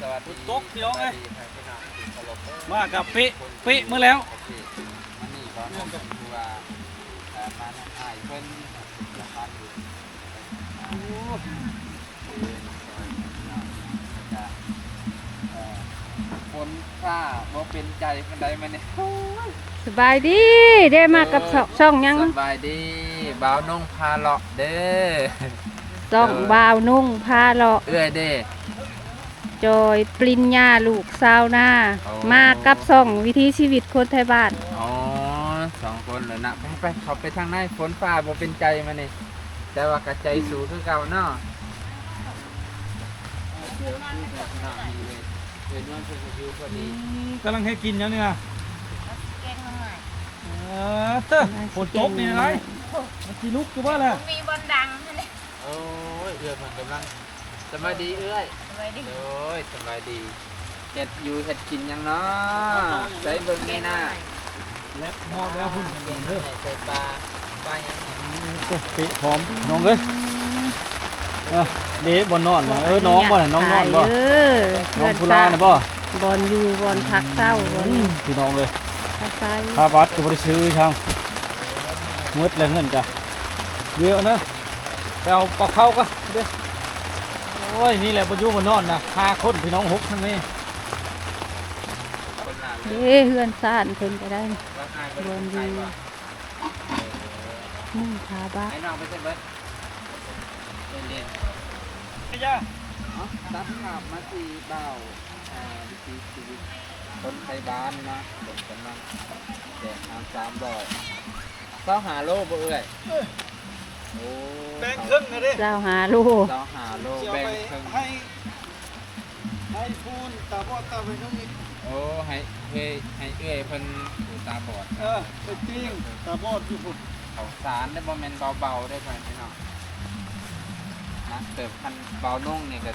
ສະຫວັດດີ ຝົນຕົກພີ່ນ້ອງເອີຍ ສະຫວັດດີທ່ານພີ່ນ້ອງທີ່ເຄົາລົບເດີ ມາກັບເປະ ເປະມື້ແລ້ວ ມື້ນີ້ກໍຄືວ່າ ເອີ ມານຳອ້າຍເພິ່ນ ສຳຄັນຢູ່ ໂອ້ ເອີ ຝົນຟ້າບໍ່ເປັນໃຈປານໃດມື້ນີ້ ໂອ້ຍ ສະບາຍດີເດ້ ມາກັບ ເອີ ຊ່ອງ ຊ່ອງຫຍັງ? ສະບາຍດີ ບ່າວນຸ່ງພາເລາະເດີ ຊ່ອງ ເອີ ບ່າວນຸ່ງພາເລາະ ເອື້ອຍເດ້ ຈອຍ ປະລິນຍາ ລູກຊາວນາ ໂອ້ ມາກັບຊ່ອງວິຖີຊີວິດຄົນໄທບ້ານ ອໍ ສອງຄົນເລີຍນະ ໄປໆ ເຂົ້າໄປທາງໃນ ຝົນຟ້າບໍ່ເປັນໃຈມານີ້ ແຕ່ວ່າກະໃຈສູ້ຄືເກົ່າເນາະ ກຳລັງເຮັດກິນຫຍັງນີ້ນະ ແກງໜໍ່ໄມ້ ເອີ ເຕີ ຝົນຕົກນີ້ນະ ມັນຊິລຸກຢູ່ບໍ່ລະ ມີບ່ອນດັງຫັ້ນແຫຼະ ໂອ້ຍ ເອື້ອຍເພິ່ນກຳລັງ ສະບາຍດີເອື້ອຍ ສະບາຍດີ ໂດຍ ສະບາຍດີ ເຮັດຢູ່ເຮັດກິນຫຍັງເນາະ ໃສ່ເບິ່ງໃນໜ້າ ແລະຮອດແລ້ວພຸ້ນເດີ ໃສ່ປາ ປາຫຍັງ ເປະພ້ອມພີ່ນ້ອງເອີຍ ເອີ ເດ້ ບ່ອນນອນນະ ເອີ ນ້ອງບໍ່ນະ ນ້ອງນອນບໍ່ ນ້ອງຜູ້ລານະບໍ່ ບ່ອນຢູ່ ບ່ອນພັກເຊົາ ບ່ອນ ພີ່ນ້ອງເອີຍ ຄ່າບັດກໍບໍ່ໄດ້ຊື້ຊ້ຳ ໝົດແລ້ວເງິນກະ ດຽວນະ ໄປເອົາປາເຜົາກ່ອນເດີ ໂອ້ຍ ນີ້ແຫຼະ ບໍ່ຢູ່ບໍ່ນອນນະ ຫ້າຄົນພີ່ນ້ອງ ຫົກທັງແມ່ ເດ້ ເຮືອນຊານເພິ່ນກໍໄດ້ ບ່ອນຢູ່ ໜຶ່ງ ພາບາດ ໃຫ້ນ້ອງໄປໃສ່ເບິດ ເອີ ເດ້ ເອົາ ຕັດພາບມາທີ່ບ່າວ ເອີ ວິຖີຊີວິດຄົນໄທບ້ານເນາະ ເພິ່ນກຳລັງແບກເອົາສາມຮ້ອຍ ຊາວຫ້າໂລບໍ່ເອື້ອຍ ເອີ ໂອ້ ແບ່ງເຄິ່ງນະເດ້ ຊາວຫ້າໂລ ຊາວຫ້າໂລ ຊິເອົາໄປ ແບ່ງເຄິ່ງ ໃຫ້ ໃຫ້ຜູ້ຕາບອດຕາໄປເຄິ່ງອີກ ໂອ້ ໃຫ້ ໃຫ້ ໃຫ້ເອື້ອຍເພິ່ນຜູ້ຕາບອດ ເອີ ໄປຕີງຕາບອດຢູ່ພຸ້ນ ເຂົ້າສານເດ້ ບໍ່ແມ່ນເບົາໆເດ້ ພໍ່ແມ່ພີ່ນ້ອງ ໜັກເຕີບ ຄັນເບົານຸ່ງນີ້ກໍ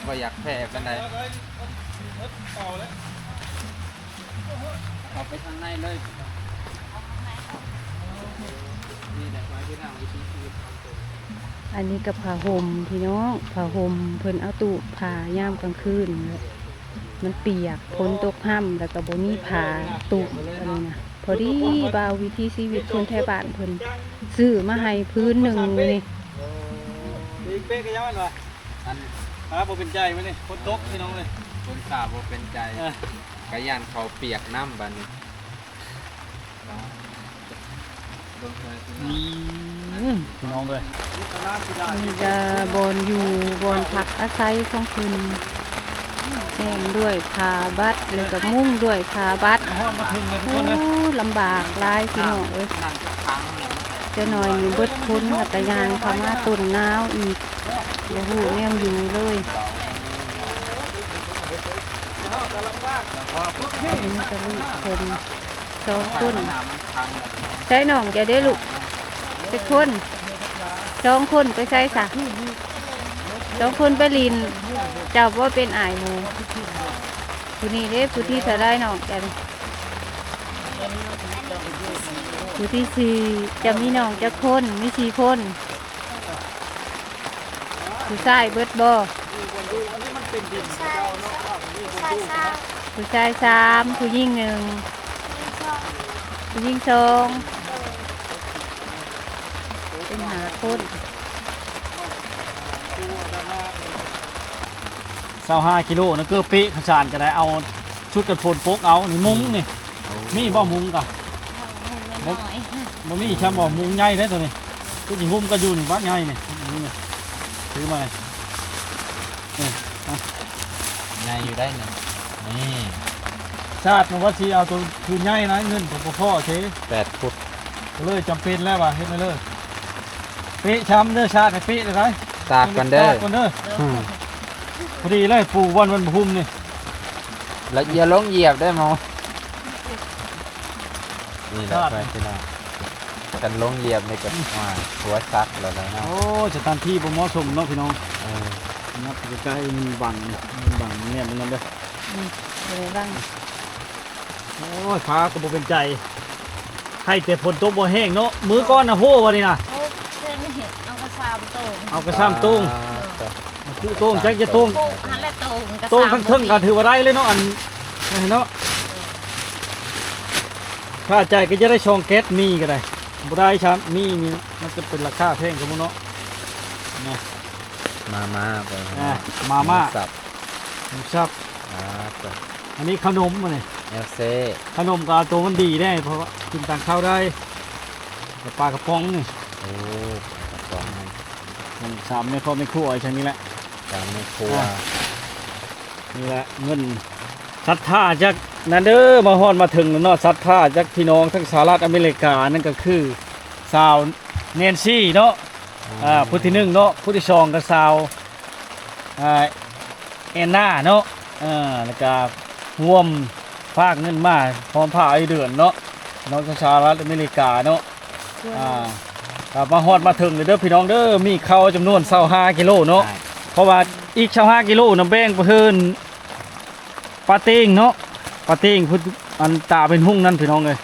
ບໍ່ຢາກແພ້ປານໃດ ເອົາໄປທາງໃນເລີຍ ນີ້ແຫຼະ ພໍ່ແມ່ພີ່ນ້ອງ ວິຖີຊີວິດຂອງຄົນ ອັນນີ້ກໍຜ້າຫົ່ມພີ່ນ້ອງ ຜ້າຫົ່ມເພິ່ນເອົາຕູບຜ້າຍາມກາງຄືນ ມັນປຽກ ຝົນຕົກຮຳ ແລ້ວກໍບໍ່ມີຜ້າຕູບ ອັນນີ້ນະ ພໍດີບ່າວວິຖີຊີວິດຄົນໄທບ້ານເພິ່ນຊື້ມາໃຫ້ພື້ນໜຶ່ງມື້ນີ້ ເປັນກະຍານວ່າ ອັນ ຟ້າບໍ່ເປັນໃຈມື້ນີ້ ຝົນຕົກພີ່ນ້ອງເອີຍ ຝົນຟ້າບໍ່ເປັນໃຈ ເອີ ກະຢ້ານເຂົ້າປຽກນຳບາດນີ້ ອືມ ພີ່ນ້ອງເອີຍ ນີ້ກະບ່ອນຢູ່ ບ່ອນພັກອາໄສຂອງເພິ່ນ ແອ້ມດ້ວຍຜ້າບັດ ແລ້ວກໍມຸງດ້ວຍຜ້າບັດ ໂອ້ ລຳບາກຫຼາຍພີ່ນ້ອງເອີຍ ຈັກໜ້ອຍນີ້ເບິດຄົນ ແລ້ວກໍຍ່າງເຂົ້າມາຕົ້ນໜາວອີກ ບໍ່ຮູ້ແນວຢູ່ເລີຍ ອັນນີ້ກະລູກເພິ່ນ ສອງຄົນ ໃສນ້ອງເຈົ້າເດ້ລູກ ຈັກຄົນ ສອງຄົນໄປໃສຊະ ສອງຄົນໄປຫຼິ້ນ ເຈົ້າບໍ່ເປັນອ້າຍໝູ່ ຜູ້ນີ້ເດ້ ຜູ້ທີເທົ່າໃດນ້ອງເຈົ້າ ຜູ້ທີສີ່ ເຈົ້າມີນ້ອງຈັກຄົນ ມີສີ່ຄົນ ຜູ້ຊາຍເບິດບໍ່? ຜູ້ຊາຍ ຜູ້ຊາຍສາມ ຜູ້ຍິງໜຶ່ງ ຜູ້ຍິງສອງ ເປັນຫ້າຄົນ ຊາວຫ້າກິໂລນະ ເກີບເປະ ຂ້າວສານກໍໄດ້ ເອົາຊຸດກັນຝົນປົກເອົາ ນີ້ມຸງນີ້ ໂອ້ ມີບໍ່ມຸງກະ? ບໍ່ ບໍ່ມີ ຊ່ຳບໍ່ ມຸງໃຫຍ່ເດ້ໂຕນີ້ ຄືຊິຫຸ້ມກັນຢູ່ນີ້ ບັກໃຫຍ່ນີ້ ນີ້ ຖືມານີ້ ເອີ ອ່ະ ໃຫຍ່ຢູ່ໄດ໋ນີ້ ນີ້ ຊາດມັນວ່າຊິເອົາໂຕຄືນໃຫຍ່ນະ ເງິນກໍບໍ່ພໍເຊ ແປດຟຸດ ກໍເລີຍຈຳເປັນແລ້ວວ່າເຮັດແນວເລີຍ ເປະຊ້ຳເດີ ຊາດໃຫ້ເປະເດີໄດ໋ ຕາກກ່ອນເດີ ຕາກກ່ອນເດີ ອືມ ພໍດີເລີຍ ປູບ່ອນມັນບໍ່ຫຸ້ມນີ້ ແລ້ວຢ່າລົງຢຽບໄດ້ໝໍ ນີ້ແຫຼະ ຄາດ ເພື່ອນພີ່ນ້ອງ ຄັນລົງຢຽບນີ້ກໍ ອືມ ວ່າຫົວສັກແລ້ວນະເນາະ ໂອ້ຍ ສະຖານທີ່ບໍ່ເໝາະສົມເນາະພີ່ນ້ອງ ເອີ ນັບໃກ້ໆ ມັນບັງ ມັນບັງແນບມັນນັ້ນເດີ ອືມ ບໍ່ໄດ້ບັງ ໂອ້ຍ ຟ້າກໍບໍ່ເປັນໃຈ ໃຫ້ແຕ່ຝົນຕົກບໍ່ແຫ້ງເນາະ ມື້ກ່ອນນະໂພວ່ານີ້ນະ ໂອ້ຍ ເພິ່ນເຮັດເອົາກະຊາມໂຕງ ເອົາກະຊາມໂຕງ ອ່າ ມາ ໂຕ່ງຈັກຈະໂຕ່ງ ໂຕງຫັ້ນແຫຼະ ໂຕ່ງກໍ ໂຕ່ງທັງເທິງກໍຖືວ່າໄດ້ເລີຍເນາະ ອັນນັ້ນເນາະ. ຄ່າຈ່າຍກໍຈະໄດ້ສອງແກັດ ມີກໍໄດ້ ບໍ່ໄດ້ຊ້ຳ ມີນີ້ມັນຈະເປັນລາຄາແພງກວ່າໝູ່ເນາະ. ມາ ມາ ໄປ ອ່າ ມາ ມາ ໝູສັບ ໝູສັບ. ອ່າ ອັນນີ້ຂະໜົມ ອັນນີ້ ແອວເຊ ຂະໜົມກໍເອົາໂຕມັນດີເດ້ ເພາະວ່າກິນຕາມເຊົ້າໄດ້ ແລ້ວປາກະປ໋ອງນີ້. ໂອ້ ປາກະປ໋ອງ ສາມແມ່ຄອບແມ່ຄົວຈັ່ງນີ້ແຫຼະ ສາມແມ່ຄົວ ອ່າ ນີ້ແຫຼະເງິນ ສັດທາຈາກນັ້ນເດີ ມາຮອດມາເຖິງແລ້ວເນາະ ສັດທາຈາກພີ່ນ້ອງທັງສະຫະລັດອາເມລິກາ ນັ້ນກໍຄືສາວແນນຊີເນາະ ອ່າ ຜູ້ທີໜຶ່ງເນາະ ຜູ້ທີສອງກໍສາວ ອ່າ ແອນນາເນາະ ເອີ ແລ້ວກໍຮ່ວມຝາກເງິນມາ ພ້ອມພາອ້າຍເດືອນເນາະ ນ້ອງສະຫະລັດອາເມລິກາເນາະ. ອ່າ ກໍມາຮອດມາເຖິງເລີຍເດີພີ່ນ້ອງເດີ ມີເຂົ້າຈຳນວນຊາວຫ້າກິໂລເນາະ ເພາະວ່າອີກຊາວຫ້າກິໂລນະ ແບ່ງໄປເຮືອນປ້າເຕັງເນາະ ປ້າເຕັງ ຜູ້ອັນຕາເປັນຮຸ່ງນັ້ນພີ່ນ້ອງເອີຍ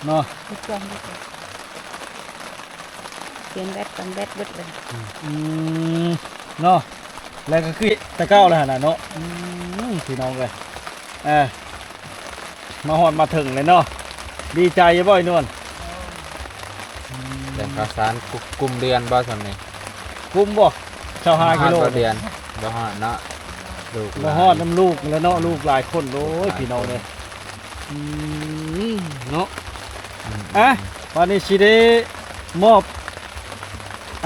ເນາະ. ປ່ຽນແບັດ ເປັນແບັດເບິດເລີຍ ອືມ ເນາະ ແລ້ວກໍຄືແຕ່ເກົ່າແລ້ວຫັ້ນນະເນາະ. ອືມ ພີ່ນ້ອງເອີຍ ເອີ ມາຮອດມາເຖິງເລີຍເນາະ ດີໃຈຢູ່ບໍ່ ອ້າຍນວນ? ອືມ ແຕ່ງເຂົ້າສານ ກຸ ກຸມເດືອນບໍ່ຊ່ຳນີ້? ກຸມບໍ່ ຊາວຫ້າກິໂລ ບໍ່ຮອດເດືອນ ບໍ່ຮອດເນາະ ລູກ ບໍ່ຮອດນຳລູກແລ້ວເນາະ ລູກຫຼາຍຄົນ ໂອ້ຍ ພີ່ນ້ອງເອີຍ. ອືມ ເນາະ ອືມ ອ່ະ ບາດນີ້ຊິໄດ້ມອບ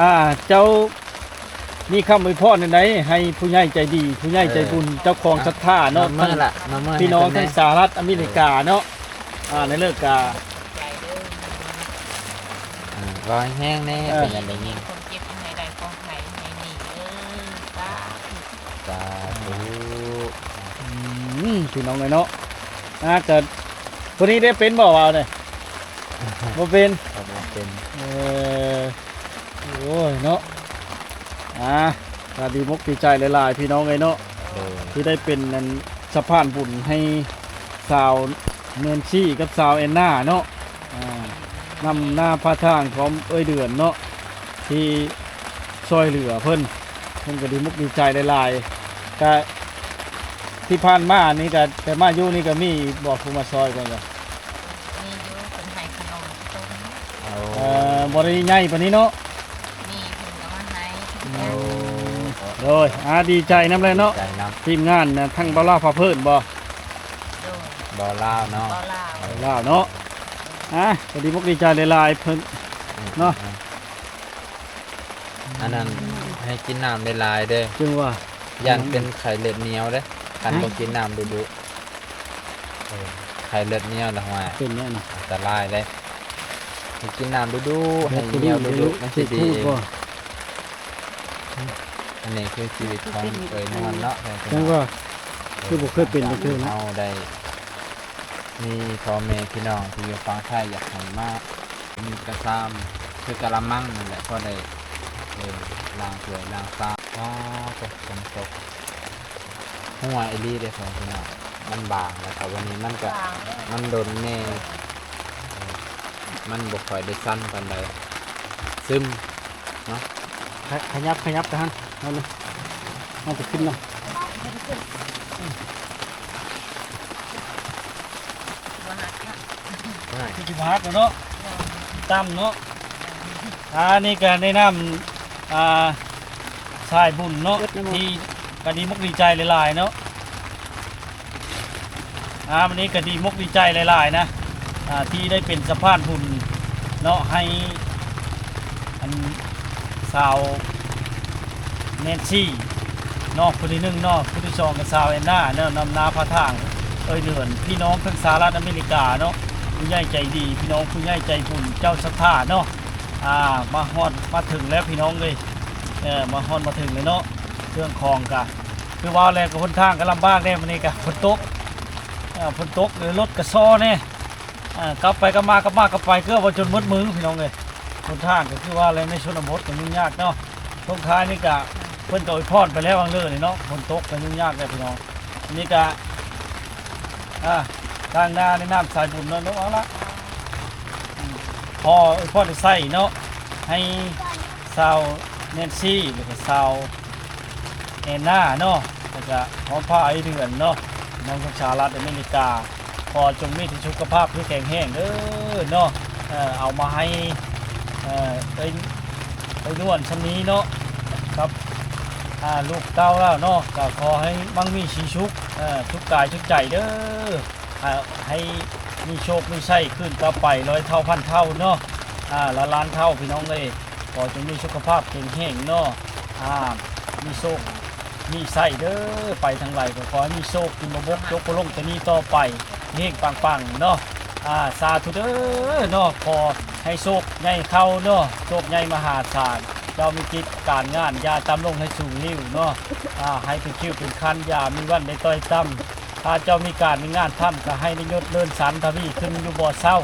ອ່າ ເຈົ້າມີຄຳອວຍພອນແນວໃດໃຫ້ຜູ້ໃຫຍ່ໃຈດີ ຜູ້ໃຫຍ່ໃຈບຸນ ເອີ ເຈົ້າຂອງສັດທາເນາະ ນຳເມືອລະ ນຳເມືອ ພີ່ນ້ອງທັງສະຫະລັດອາເມລິກາເນາະ ເອີ ອ່າ ໃນເລີກກາ ຂອບໃຈເດີ ເອີ ເວົ້າແຮງແດ່ ເອີ ເປັນຫຍັງໄດ້ຍິນ ຄວາມເຈັບໃຫ້ໄດ້ ຄວາມໄຂ້ໃຫ້ໜີເດີ ສາທຸ. ສາທຸ ອືມ ພີ່ນ້ອງເອີຍເນາະ ອາ ກະ ຜູ້ນີ້ໄດ້ເປັນບໍ່ ວ່ານີ້ ບໍ່ເປັນ ບໍ່ເປັນ ເອີ ໂອ້ຍເນາະ ອາ ກະດີມົກດີໃຈຫຼາຍໆ ພີ່ນ້ອງເອີຍເນາະ ໂດຍ ທີ່ໄດ້ເປັນອັນສະພານບຸນໃຫ້ສາວແນນຊີກັບສາວແອນນາເນາະ. ອ່າ ນຳໜ້າພາທາງພ້ອມເອື້ອຍເດືອນເນາະ ທີ່ຊ່ວຍເຫຼືອເພິ່ນ ເພິ່ນກໍດີມົກດີໃຈຫຼາຍໆ. ກະທີ່ຜ່ານມານີ້ກະ ແຕ່ມາຢູ່ນີ້ກະມີບໍ່ຜູ້ມາຊ່ອຍເພິ່ນກະ? ມີຢູ່ ເພິ່ນໃຫ້ຂະໜົມຕົ້ມ ເອີ ບໍ່ໄດ້ໃຫຍ່ປານນີ້ເນາະ ມີເພິ່ນກໍມາໃຫ້ ໂດຍ ອ່າ ດີໃຈນຳແຫຼະເນາະ ດີໃຈນຳ ທີມງານນະ ທັງບ່າວລາວພາເພີນບໍ່? ໂດຍ ບ່າວລາວເນາະ ບ່າວລາວ ບ່າວລາວເນາະ ອ່າ ກໍດີມົກດີໃຈຫຼາຍໆ ເພິ່ນ ອືມ ເນາະ ອືມ ອັນນັ້ນໃຫ້ກິນນ້ຳຫຼາຍໆເດີ ຈຶ່ງວ່າຢ້ານເປັນໄຂ້ເລືອດໜຽວເດ້ ຄັນບໍ່ກິນນ້ຳດຸໆ ເອີ ໄຂ້ເລືອດໜຽວລະຫວາຍ ເປັນແນວນັ້ນ ອັນຕະລາຍເດ້ ໃຫ້ກິນນ້ຳດຸໆ ໃຫ້ໜຽວດຸໆ ມັນຊິດີເອງ. ອັນນີ້ຄືຊີວິດຂອງເອື້ອຍນວນເນາະ ຈັ່ງວ່າຄືບໍ່ເຄີຍເປັນຈັກເທື່ອນະ ເຮົາໄດ້ມີພໍ່ແມ່ພີ່ນ້ອງທີ່ຢູ່ຝັ່ງໄທຢາກໃຫ້ມາ ມີກະຊາມ ຄືກະລະມັງນັ້ນແຫຼະ ພໍໄດ້ ເອີ ລ້າງຖ້ວຍລ້າງຊາມ. ອ້າ ຕົກ ຝົນຕົກ ຮົ່ວອີ່ຫຼີເດ້ພໍ່ແມ່ພີ່ນ້ອງ ມັນບາງ ແລ້ວກໍວັນນີ້ມັນກໍ ບາງເດ້ ມັນດົນແດ່ ເອີ ມັນບໍ່ຄ່ອຍໄດ້ສັ່ນປານໃດ ຊຶມເນາະ ຂະ ຂະຫຍັບ ຂະຫຍັບໄປຫັ້ນ ເອົາເລີຍ ເອົາໄປຂຶ້ນນຳ ບໍ່ຫັກເນາະ ຄືຊິບໍ່ຫັກແລ້ວເນາະ ຕ່ຳເນາະ. ອ່າ ນີ້ກໍໃນນາມ ອ່າ ສາຍບຸນເນາະ ທີ່ກໍດີມົກດີໃຈຫຼາຍໆເນາະ ອ່າ ວັນນີ້ກໍດີມົກດີໃຈຫຼາຍໆນະ ອ່າ ທີ່ໄດ້ເປັນສະພານບຸນເນາະ ໃຫ້ອັນສາວແນນຊີເນາະ ຜູ້ທີໜຶ່ງເນາະ ຜູ້ທີສອງກໍສາວແອນນາເນາະ ນຳໜ້າພາທາງເອື້ອຍເດືອນ ພີ່ນ້ອງທັງສະຫະລັດອາເມລິກາເນາະ ຜູ້ໃຫຍ່ໃຈດີ ພີ່ນ້ອງຜູ້ໃຫຍ່ໃຈບຸນ ເຈົ້າສັດທາເນາະ. ອ່າ ມາຮອດມາເຖິງແລ້ວພີ່ນ້ອງເອີຍ ເອີ ມາຮອດມາເຖິງແລ້ວເນາະ ເຄື່ອງຂອງກະ ຄືວ່າແລ້ວກໍຫົນທາງກໍລຳບາກແດ່ ມື້ນີ້ກະຝົນຕົກ ເອີ ຝົນຕົກ ລົດກະຊໍແດ່ ເອີ ກັບໄປກັບມາ ກັບມາກັບໄປ ເກືອບວ່າຈົນໝົດມື້ພີ່ນ້ອງເອີຍ ຫົນທາງກໍຄືວ່າແລ້ວ ໃນຊົນນະບົດກໍຫຍຸ້ງຍາກເນາະ. ຊ່ວງທ້າຍນີ້ກະ ເພິ່ນກໍອວຍພອນໄປແລ້ວຫວ່າງເລີນີ້ເນາະ ຝົນຕົກກໍຫຍຸ້ງຍາກແລ້ວພີ່ນ້ອງ. ນີ້ກະ ອ່າ ທາງໜ້າໃນນາມສາຍບຸນເນາະ ເອົາລະ ຂໍອວຍພອນໃຫ້ເນາະ ໃຫ້ສາວແນນຊີ ແລ້ວກໍສາວ ແອນນາເນາະ ແລ້ວກະຮອດພໍ່ອ້າຍເດືອນເນາະ ພີ່ນ້ອງທາງສະຫະລັດອາເມລິກາ ຂໍຈົ່ງມີແຕ່ສຸຂະພາບທີ່ແຂງແຮງເດີເນາະ ເອີ ເອົາມາໃຫ້ ເອີ ເອີ ເອີຍນວນຊຳນີ້ເນາະ ກັບ ອ່າ ລູກເຕົ້າລາວເນາະ ກໍຂໍໃຫ້ໝັ່ງມີສີສຸກ ເອີ ສຸກກາຍສຸກໃຈເດີ ອ່າ ໃຫ້ມີໂຊກມີໄຊຄືນກັບໄປຮ້ອຍເທົ່າພັນເທົ່າເນາະ ອ່າ ລ້ານໆເທົ່າ ພີ່ນ້ອງເອີຍ ຂໍຈົ່ງມີສຸຂະພາບແຂງແຮງເນາະ ອ່າ ມີໂຊກມີໄຊເດີ ໄປທາງໃດກໍຂໍໃຫ້ມີໂຊກ ກິນບໍ່ບົກ ຈົກບໍ່ລົງ ແຕ່ນີ້ຕໍ່ໄປ ເຮງໆປັງໆເນາະ ອ່າ ສາທຸເດີເນາະ ຂໍໃຫ້ໂຊກໃຫຍ່ເຂົ້າເນາະ ໂຊກໃຫຍ່ມະຫາສານ ເຈົ້າມີກິດການງານ ຢ່າຕ່ຳລົງໃຫ້ສູງລິ້ວເນາະ ອ່າ ໃຫ້ເປັນຄິ້ວເປັນຄັນ ຢ່າມີວັນໄດ້ຕ້ອຍຕ່ຳ ຖ້າເຈົ້າມີການມີງານທຳ ກໍໃຫ້ໄດ້ຍົດເລີນສັນທະວີຂຶ້ນຢູ່ບໍ່ເຊົາ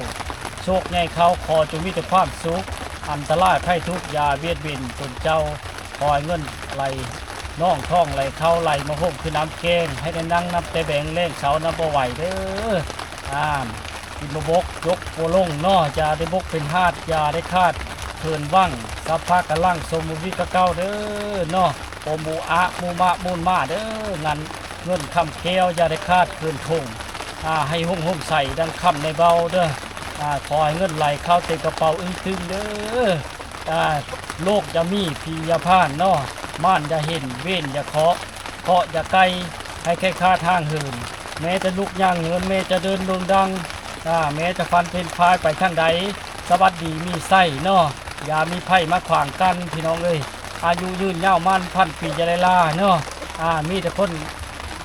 ໂຊກໃຫຍ່ເຂົ້າ ຂໍຈົ່ງມີແຕ່ຄວາມສຸກ ອັນຕະລາຍໄພທຸກຢ່າບຽດບຽນຕົນເຈົ້າ ຂໍໃຫ້ເງິນໄຫຼນອງທອງໄຫຼເຂົ້າ ໄຫຼມາໂຮມຄືນ້ຳແກ້ງ ໃຫ້ໄດ້ນັ່ງນັບແຕ່ແບງ ແລງເຊົານັບບໍ່ໄຫວເດີ ອ່າ ກິນບໍ່ບົກ ຈົກບໍ່ລົງເນາະ ຢ່າໄດ້ບົກເປັນຫາດ ຢ່າໄດ້ຂາດເຂີນຫວັງ ສັບພະກຳລັງ ສົມບູມີກະເກົ່າເດີເນາະ ໂອມອູອະມູມະມູນມາເດີ ງານ ເງິນຄຳແກ້ວຢ່າໄດ້ຂາດເຂີນຖົງ ອ່າ ໃຫ້ຮຸ່ງໂຮງໃສດັ່ງຄຳໃນເບົາເດີ ອ່າ ຂໍໃຫ້ເງິນໄຫຼເຂົ້າເຕັມກະເປົາອຶ້ງຕຶງເດີ ອ່າ ໂລກຢ່າມີ ຜີຢ່າຜ່ານເນາະ ມານຢ່າເຫັນ ເວນຢ່າເຄາະ ເຄາະຢ່າໄກ່ ໃຫ້ແຄ້ນຄາດຫ່າງເຫີນ ແມ້ຈະລຸກຍ່າງເຫີນ ແມ້ຈະເດີນໂດ່ງດັງ ອ່າ ແມ້ຈະຟັນເພນພາຍໄປທາງໃດ ສະຫວັດດີມີໄຊເນາະ ຢ່າມີໄພມາຂວາງກັ້ນ ພີ່ນ້ອງເອີຍ ອາຍຸຍືນຍາວໝັ້ນພັນປີ ຢ່າໄດ້ລາເນາະ ອ່າ ມີແຕ່ຄົນ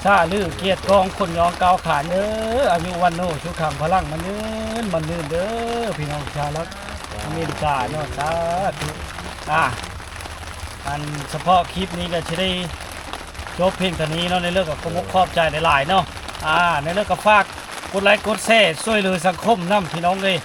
ຊ່າລືກຽດກອງ ຄົນຍອງກ່າວຂານເດີ ອາຍຸວັນໂນ ສຸຂັງພະລັງ ໝັ້ນຍືນ ໝັ້ນຍືນເດີ ພີ່ນ້ອງຊາວລັດອາເມລິກາເນາະ ສາທຸ ອ່າ ອັນສະເພາະຄລິບນີ້ກໍຊິໄດ້ຈົບພຽງເທົ່ານີ້ເນາະ ໃນເລື່ອງກໍຂໍຂອບໃຈຫຼາຍໆເນາະ ອ່າ ໃນເລື່ອງກໍຝາກກົດໄລກົດແຊ ຊ່ວຍເຫຼືອສັງຄົມນຳ ພີ່ນ້ອງເອີຍ